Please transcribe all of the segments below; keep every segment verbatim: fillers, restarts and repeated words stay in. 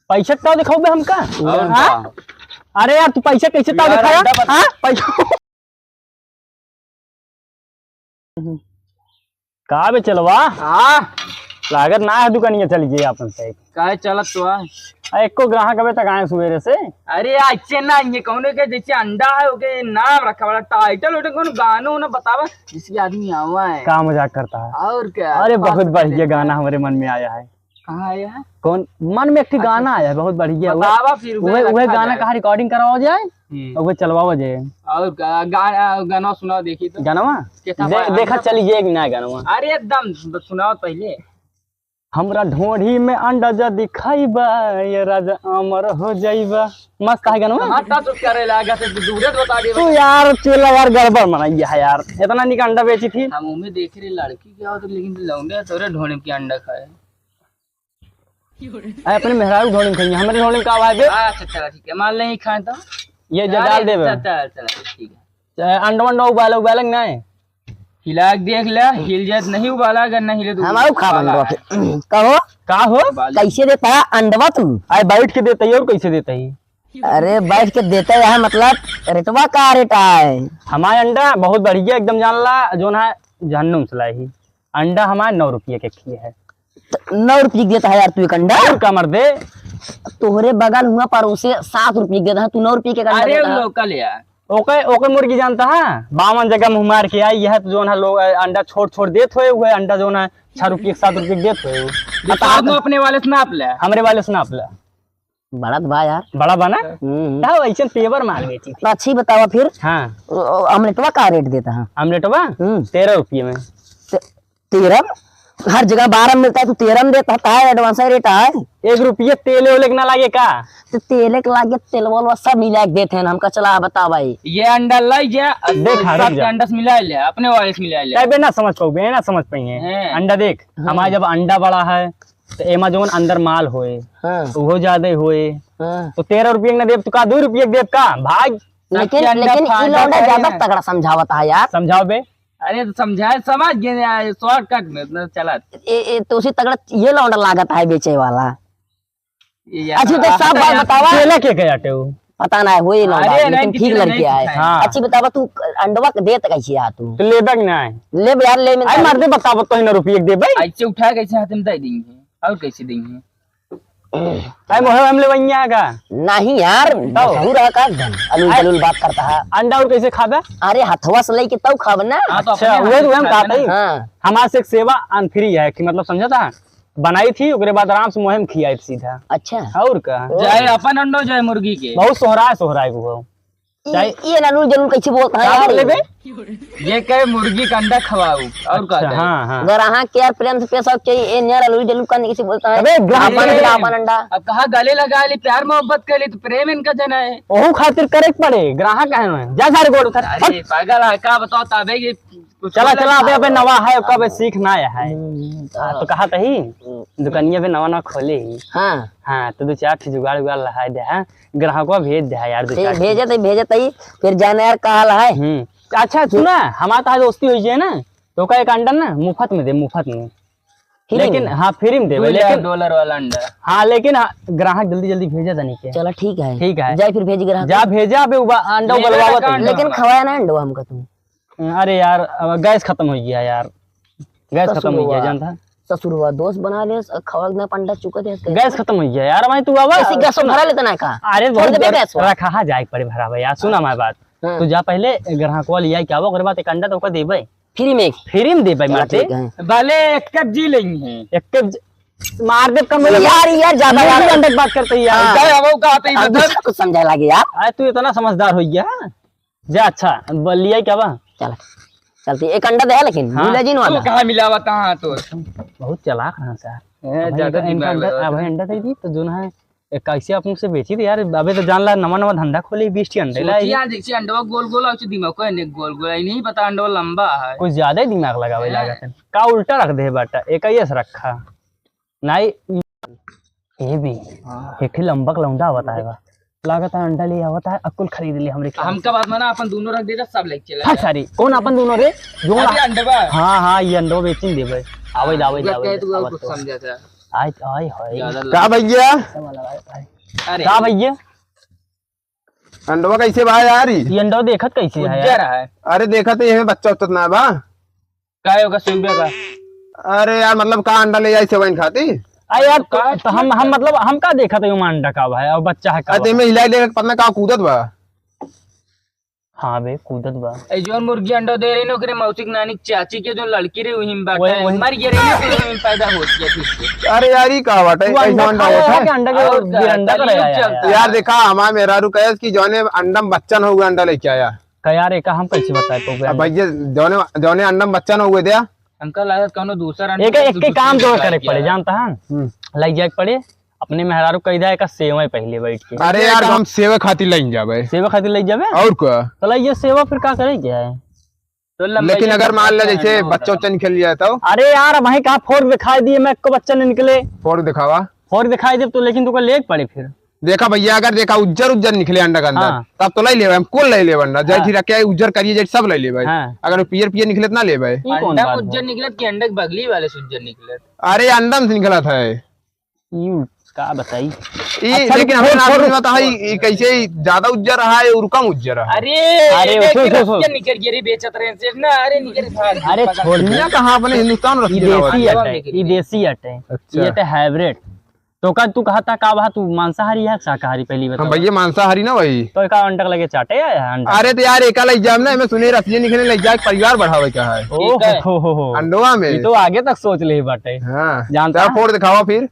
पैसा का दिखाओ बे हमका? और हाँ? का? अरे यार, तू पैसा कैसे ताव यार, दिखाया? अंडा बता। हाँ? पैसा। का बे चलवा? हाँ? लागत ना है दुकानिया चल गई अपन से। काहे चलत तो आ? आ, एको ग्राहक अबे तक आए सुबेरे से। अरे, अच्छे ना, ये कौनो के जैसे अंडा है, ओके नाम रखा बड़ा title, ओटे कौन गानो ना बतावा, जिससे आदमी आवा है। का मजाक करता है? और क्या? अरे, बहुत बढ़िया गाना हमारे मन में आया है। कहाँ आया है? कौन? मन में एक ठे अच्छा। गाना आया है, बहुत बढ़िया। बतावा फिर, वह, वह गाना कहाँ recording करवावा जाए? हम्म। और वह चलवावा जाए। और गा-, गा-, गाना सुनाओ देखी तो। गानवा? कैसा दे-, बा-, देखा चली ये एक नया गानवा। अरे एकदम सुनाओ पहले। हमरा ढोढ़ी में अंडा जदि खइबा, ये राजा अमर हो जाइबा। मस्त है गानवा। कहाँ touch करे लागा, तो दूरे से बता दे। तू यार, चेला यार, गड़बड़ मनइया है यार। इतना निक अंडा बेची थी। हम उमे देख रहे लड़की क्या होता, लेकिन लौंडे तोरे ढोढ़ी के अंडा खाए। अरे, अपने मेहरारू ढोढ़ी में खाइए, हमारे ढोढ़ी में का आवाज है? अच्छा, चला, ठीक है, मान ले, ही खाए तो। ये जो अरे, डाल देबे। चल, चल, चल, ठीक है। चाहे अंडा वंडा उबाले, उबाले कि नहीं? हिला के देख ले, हिल जाए तो नहीं उबाला, अगर नहीं हिले तो हम आऊ खा उबाला बन है। रखे। कहो, का हो? उबाला। कैसे देता है अंडवा तू? आए बैठ के देता ही और कैसे देता ही? अरे, बैठ के देता है, मतलब, रेटवा का रेट है? हमारे अंडा बहुत बढ़िया, एकदम जान ला, जोन है, जहन्नुम से लाई ही। अंडा हमारे नौ रुपये के खिए है। त नौ रुपये के देता है यार तू एक अंडा? और का मर्दे? तोहरे बगल हुआ पड़ोसे सात रुपये के देता है, तू नौ रुपये के अंडा अरे देता है। Local यार। ओके, ओके मुर्गी जानता है? बावन जगह मुँह मार के आई, यह तो जोन है लोग, अंडा छोड़ छोड़ देत होए, वह अंडा जोन है छह रुपये, सात रुपये के देत होए। तो सात में अपने वाले से नाप ले। हमरे वाले से नाप ले। बड़ा तो बा यार। बड़ा बा ना? हम्म। का वैसे पेवर मार बेची थी। तो अच्छी बतावा फिर। हाँ। ओ, ओ, ऑमलेटवा का रेट देता है? ऑमलेटवा? हम्म। तेरह रुपये में। ते-, तेरह? हर जगह बारह में मिलता है, तू तेरह में देता है, advance rate है। एक रुपये तेल वेल के ना लागे का? तो तेल के लागे, तेल वेल सब मिला के देते हैं हमका। चला बता भाई। ये अंडा लाई जा, देखा, रुक सबके जा। अंडा से मिला ले, अपने वाले से मिला ले। तबे ना समझ पाओगे, ना समझ पाएंगे। हैं। अंडा देख, हाँ। हमारा जब अंडा बड़ा है, तो एमा जौन अंदर माल होए, हाँ। उहो ज्यादा होए। हाँ। तो तेरह रुपये के ना देब, तो का दो रुपये के देब का? भाग। लेकिन, सबके अंडा लेकिन ई फांदा लौंडा करे ज्यादा हैं। तगड़ा समझावत है यार। समझाओ बे। अरे तो समझाए, समझ गए यार, shortcut में इतना चला। ए, ए, तो उसी तगड़ा ये लौंडा लागत है बेचे वाला। ये यार, अच्छा, तो सब बात बतावा। केला के कहे आटे हो? पता ना है, वही लौंडा, अरे, लेकिन नहीं, ठीक किसी ने लड़की नहीं है। सिखाया। हाँ। अच्छी बतावा, तू अंडवा के देत कैसे आ तू? तो लेबे के ना है। लेब यार, ले में अरे, मर्दे बतावा, तो ही ना रुपये के देबे। ऐसे उठा कैसे हाथ में दे देंगे? और कैसे देंगे? अरे मोहे हम लेवैया का? नहीं यार, बताओ। बसहू रहा का एकदम, अलूल अरे, बलूल बात करता है। अंडा और कैसे खाबे? अरे हथवा से लेके तब खाब ना। हाँ, तो अच्छा, अपने वही हाथ तो हम से खाते कहते हैं। ना। हाँ। हमारे से एक सेवा अनफ्री है कि मतलब समझा था, बनाई थी, ओकरे बाद आराम से मोहे में खियाई थी सीधा। अच्छा। और का? ओ। चाहे अपन अंडो, चाहे मुर्गी के। बहुत सोहराय, सोहराय को हो। ई, चाहे ई ना लूल जलूल कैसे बोलता है का यार? बोले बे? ये कहे मुर्गी का अंडा खवाओ, और का अच्छा, कहे? हाँ, हाँ। ग्राहक के यार प्रेम से पेश आउट चाहिए, ये ना लूल जलूल करने कैसे बोलता है? अबे, ग्राहक अपन के अंडा, अपन अंडा। अब कहा गले लगा ली, प्यार मोहब्बत कर ली, तो प्रेम इनका जना है। ओहू खातिर करे के पड़े, ग्राहक है ना। जा सारे गोड़ उठा। अरे, पागल है, का बताओ, तबे ये कुछ चला, बोला चला, अबे, अबे, नहीं। नवा है, कब सीख ना आया है। हम्म, हाँ, तो तो कहा तही, हम्म। दुकानिया पे नवा, नवा खोले ही। हाँ। हाँ, तो दो चार ठे जुगाड़, उगाड़ लगा दे, हाँ। ग्राहकवा भेज दे यार, दो ठीक, चार ठे। भेजत ही, भेजत ही, फिर जाने यार का हाल है? हम्म। अच्छा, सुना, हमार तो आज दोस्ती होई जाए ना, तो का एक अंडा ना मुफ्त में दे, मुफ्त में। Free लेकिन, में? हाँ, free में देवे, दो लाख लेकिन dollar वाला अंडा। हाँ, लेकिन, हाँ, ग्राहक जल्दी, जल्दी भेजा तनी के। चला, ठीक है। ठीक है। जाए फिर भेजी ग्राहक जा, को। भेजा, अबे उबा-, अंडा ये उबलवावा वाला तनी। लेकिन खवाया ना अंडवा हमका तू। अरे यार, अब गैस खत्म हो गया यार, गैस खत्म हो गया, ससुरवा। जानता है? ससुरवा दोस्त बना ले, स-, खवा के ना पंडा चुका दे। गैस खत्म हो गया यार, भाई तू आवा। ऐसी गैस सुना। भरा लेता ना का? अरे छोड़ बहुत देबे गैस। रखा जाए पड़े भरा भाई यार, सुना हमारी बात। हाँ। तू जा पहले ग्राहक वाला लिया के आवा, ओकरे बाद एक अंडा तो ओकर देबे। Free में? Free में देबे चला मारते। ठीक है। भले एक कप जी लेंगे। एक कप ज-, मार दे कम यार, यार, ज्यादा मुर्गी यार। अंडे की बात करते ही यार। हाँ। जाए, अब वो कहा पे ही अब बता। दूसरा कुछ समझाए लागे यार। अरे तू इतना समझदार हो गया। जा, अच्छा, ब-, लिया क्या बा? चल, चलती, एक अंडा दे, लेकिन हाँ। मिला जी ना तू वाला। कहाँ मिला बता, हाँ, तो। बहुत चालाक रहा सर। ए, अब ज्यादा इनका दिमाग अंडा, लगा अब था। अंडा दे दी, तो जो ना है, ए, कैसे आप मुझसे बेची थी यार? अबे तो जान ला, नवा, नवा धंधा खोले, बीस ठी अंडे ला सोचिए, ये। आज देखिए, अंडवा गोल, गोल, और दिमाग को नहीं गोल, गोल, नहीं पता, अंडवा लंबा है। कुछ ज्यादा ही दिमाग लगावे हैं। लागत है। का उल्टा रख दे बाटा, एक ही ऐसे रखा। नहीं, ये भी। हाँ। एक ही लंबा लौंडा बताएगा। लागत है अंडा ले आवत है, अकुल खरीद ले हमरे ख्याल हमका से। बात माना, अपन दोनों रख देता, सब लेके चला हाँ, जाए। सारी। कौन अपन दोनों रे? जो अभी ना अंडवा। हाँ, हाँ, ये अंडवा बेचिन देबे। आवे, हाँ, आवे, पूरा आवे, कह तू आवे कुछ तो। समझा था। आय, आय, हाय। ज्यादा का भैया? अरे। का भैया? अंडवा कैसे बा यार ई? ये अंडवा देखत कैसे है यार? उज्जर है। अरे देखत ही हमें बच्चा उच्चा ना बा। का है ओका सेवबे का? अरे यार, मतलब का अंडा ले जाई सेवन खाती? अरे यार, तो, तो हम, हम मतलब हम का देखत है ओमा अंडा का बा है और बच्चा है का अरे बा? तेमे हिलाई लेके पता ना का कूदत बा। हाँ बे, कूदत बा। ए, जौन मुर्गी अंडा दे रही ना, ओकरे मौसी के नानी के चाची के जो लड़की रही, वही में बाटे। वही, वही। मर गया रही ना, तो वही में पैदा हो गया फिर से। अरे यार, ई का बाटे? वो अंडा कैसे अंडा खाया होता है है? कि अंडा के और का, गिरंडा तब करे यूं आया है? चलता है। यार देखा, हमारे मेहरारू कहे कि जौने अंडा में बच्चा न हुआ, अंडा लेके आया। का यार, एका हम कैसे बताए तो अब भैया, जौने, जौने अंडा में बच्चा न हुए दे। हमका लागत कौनो दूसरा अंडा एक, एक के दूसरी काम जो निकाल करे के पड़े, आया। जानता है? हम्म। लग जाए के पड़े। अपने मेहरारू कह दिया, एका सेवे पहले बैठ के। अरे यार, हम सेवे खातिर लइन जाबे। सेवे खातिर लइ जाबे? और का? तो लइ ये सेवा फिर का करे के है? तो लंबा लेकिन ये अगर मान ले बच्चा जैसे है, बच्चा उच्चा निकल जाए तो? अरे यार, वहीं कहाँ फोड़ दिखाई दिए, मैं को बच्चा नहीं निकले। फोड़ दिखावा। फोड़ दिखाई दे तो, लेकिन तुमको लेके पड़े फिर। देखा भैया, अगर देखा उज्जर उज्जर निकले अंडा के अंदर, हाँ। तब तो लइ लेबे, हम कुल लइ लेबे अंडा। जैसे हाँ। रखे उज्जर करिए, जैसे सब लइ लेबे। हाँ। अगर वो पियर पियर निकले तो ना लेबे। ई कौन अंडा बात में है? उज्जर निकलत कि अंडा के बगली वाले से उज्जर निकलत? अरे अंडा में से निकलत है। यूं का बताई? ई अच्छा, लेकिन रुक, हमरे छोड़, नाम छोड़, में बता है, छोड़। ई कैसे ई ज्यादा उज्जर रहा है और कम उज्जर रहा है? अरे, अरे, ये उठो, देखिए, उठो, उठो। रसिया निकल गया रे, बेचत रहे सेठ ना, अरे, निकल भाग, अरे, पकड़ छोड़ ले। दे। यहाँ कहाँ अपने हिंदुस्तान ई रसिया देसी रहा है? अटे, ई देसी अटे। अच्छा। ये अटे hybrid। तो का तू कहा था, का बा, तू मांसाहारी है, शाकाहारी, पहली बता। हम भैया मांसाहारी ना भाई। तो का अंडा के लगे चाटे आया है अंडा? अरे तो यार, एका लइ जाम ना, मैं सुने रसिया निकले लइ जाए, परिवार बढ़ावे का है। ओ ठीक है। हो, हो, हो, हो। अंडवा में। ये तो आगे तक सोच ले बाटे। हाँ। जानता तो है? फोड़ दिखावा फिर।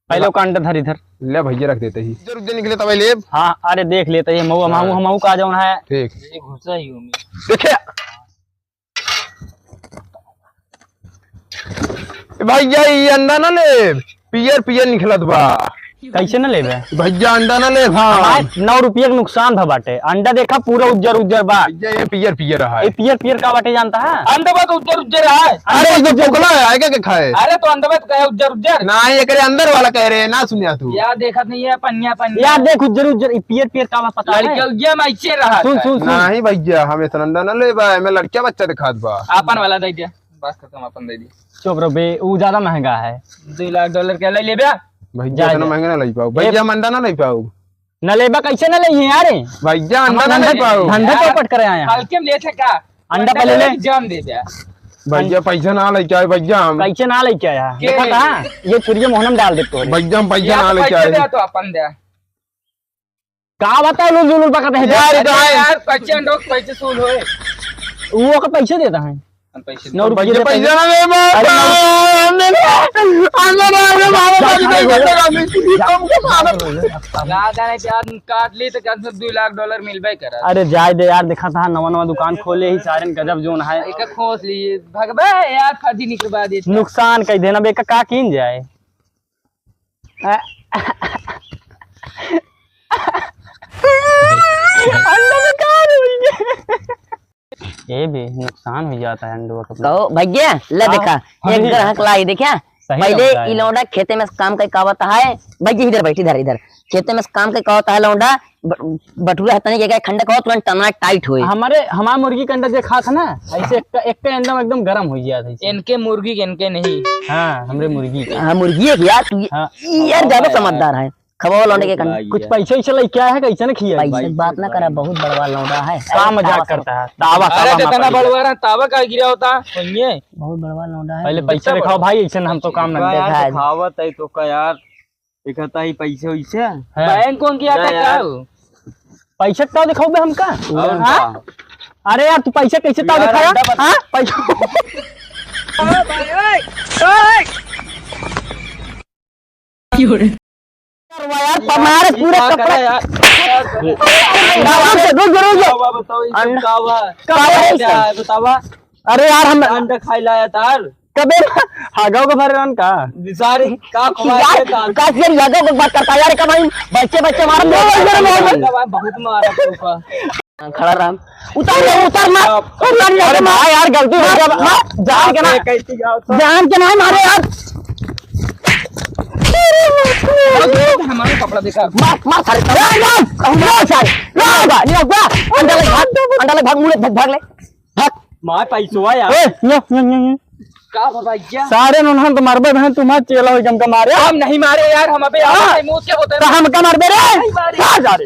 पहले ओका अंडा धर इधर। ले भैया, रख देते ही। उज्जर उज्जर निकले तब लेब। हाँ, अरे देख लेते ही, मऊ, हाँ। मऊ, मऊ का जौन है। ठीक। ये घुसा ही हूँ मैं। देखे। ए भैया, ई अंडा ना लेब, पियर पियर निकलत बा। कैसे ना लेबे? भैया, अंडा ना लेब हम। हमार नौ रुपया के नुकसान भा बाटे। अंडा देखा, पूरा उज्जर उज्जर बा। भैया, ये पियर पियर है। ए, पियर पियर का बाटे जानता है? अंडवा तो उज्जर उज्जर है। अरे, ये तो बोकला है, आगे के खाए। अरे, तो अंडवा तो कहे उज्जर उज्जर। ना, एकरे अंदर वाला कह रहे हैं, ना सुनिया तू। यार, देखत नहीं है, पन्निया, पन्निया। यार, देख, उज्जर उज्जर, ई पियर पियर का बा पता है? लड़किया उज्जर में ऐसे रहा सुन, है। सुन, सुन। नहीं भैया, हम इतना अंडा ना लेबा, मैं लड़किया बच्चा दिखात बा। आपन वाला दे दिया, बस खत्म, अपन दे दिया। चुप रहो बे, ऊ ज्यादा महंगा है। दो लाख डॉलर के ले लेबे। भैया, जा, इतना जा। महंगा ना ले पाओ। ए, भैया, हम अंडा ना ले पाओ। ना लेबा कैसे ना लेइहे यार? भैया, अंडा हमार ना धंधा, ले पाओ। धंधा यार, चौपट करे आया है। हल्के में लेते का? अंडा अंडा पहले ले ले। जान दे दे। भैया, पैसा ना लेके आए भैया हम। कैसे ना लेके आया? के? देखा था? ये छुरिया मोहनम डाल दे तोरे। भैया, हम पैसा या ना तो लेके पैसे आए। दे तो अपन दे। का बता लुल लुल बकत है? यार, अरे इधर आए। यार, कैसे अंडा कैसे सूल होए? वो का पैसे देता है? हम पैसे नौ रुपये भैया, देता है। पैसा ना ले, अरे, नौ- अंडा ना ले, मारो, जा, मारो, जा, मारो, जा, मारो, जा, मारो। जा, जा, जा, जा, काट ली तो कम से कम दो लाख डॉलर मिलबे करा। अरे जाए दे यार, देखा था नवा नवा दुकान खोले ही सारन गजब जोन है। एक खोस लिए भगबे यार, फर्जी निकलवा देते। नुकसान कह देना बे, का, का कीन जाए? अंडा बेकार हो गया। ये भी नुकसान हो जाता है अंडवा का। कहो भैया, ले हाँ, देखा, हाँ एक भैया। ग्राहक लाई, देखा? सही पहले लौंडा है। ई लौंडा खेते में काम कई का होता है, भैया इधर बैठ, इधर, इधर। खेते में काम कई का होता है लौंडा, ब-, बटुरा है तनी के खंडा का हो, तुरंत टना टाइट होए। हमारे, हमार मुर्गी के अंडा जे खात है ना, ऐसे एक, एक के अंडा में एकदम गरम हो गया था। इनके मुर्गी के, इनके नहीं। हाँ, हमरे मुर्गी के। हाँ, मुर्गी है यार, तू ये, हाँ। ये यार ज्यादा समझदार है। खवाओ लौंडे के कंडा। कुछ पैसे वैसे लेके आया है, कैसे ना खिया? पैसे की बात ना करा, बहुत बड़वा लौंडा है। का अरे मजाक तावा करता है? तावा, अरे तावा जितना मार बड़वा रहा, तावा का गिरा होता, वही है। बहुत बड़वा लौंडा है। पहले पैसे दिखाओ भाई, ऐसे हम तो काम ना देखा है। दिखावत है तो का यार, दिखाता ही पैसे वैसे। हाँ। बैंक कौन किया था यार। क्या हो? पैसे का दिखाओ बे हमका? और हाँ? का? अरे यार, तू पैसे कैसे ताव यार, दिखाया? अंडा बता। हाँ? पैसे। क्यों रे? यार, पमार पूरा का कपड़ा करे यार? आराम से, रुक जा, रुक जा। बताओ, बताओ, ये अंडा। का हुआ? का हुआ क्या ऐसा? है, बतावा। अरे यार, हम अंडा खाई लाया तार। कबे हागाओ के भरे रहन का? सारे का खुआ यार, के का का यार यादव को बात करता यार, का भाई, बच्चे, बच्चे मारम, बहुत मारा तू का। खड़ा रहा। उतार ले, उतार, मार। अरे मार, मार, मार यार, गलती हो गया, मार, जान के ना, कैसे जाओ तो? जान के ना मारे यार। हमारा कपड़ा दिखा। मार, मार सारे, मार, मार, मार सारे, मार, मार, अंडा ले भाग, अंडा ले भाग, मुड़े भाग, भाग ले, भाग। मार पैसवा यार। ए, यो, यो, यो, यो। का भैया? सारे नोनहन तो मारबे बहन, तुम्हार चेला होई हमका मारे। हम नहीं मारे यार, हम अबे हाँ। आवत है, मुंह के होते तो हमका मारबे रे? नहीं मारे। आ जा रे।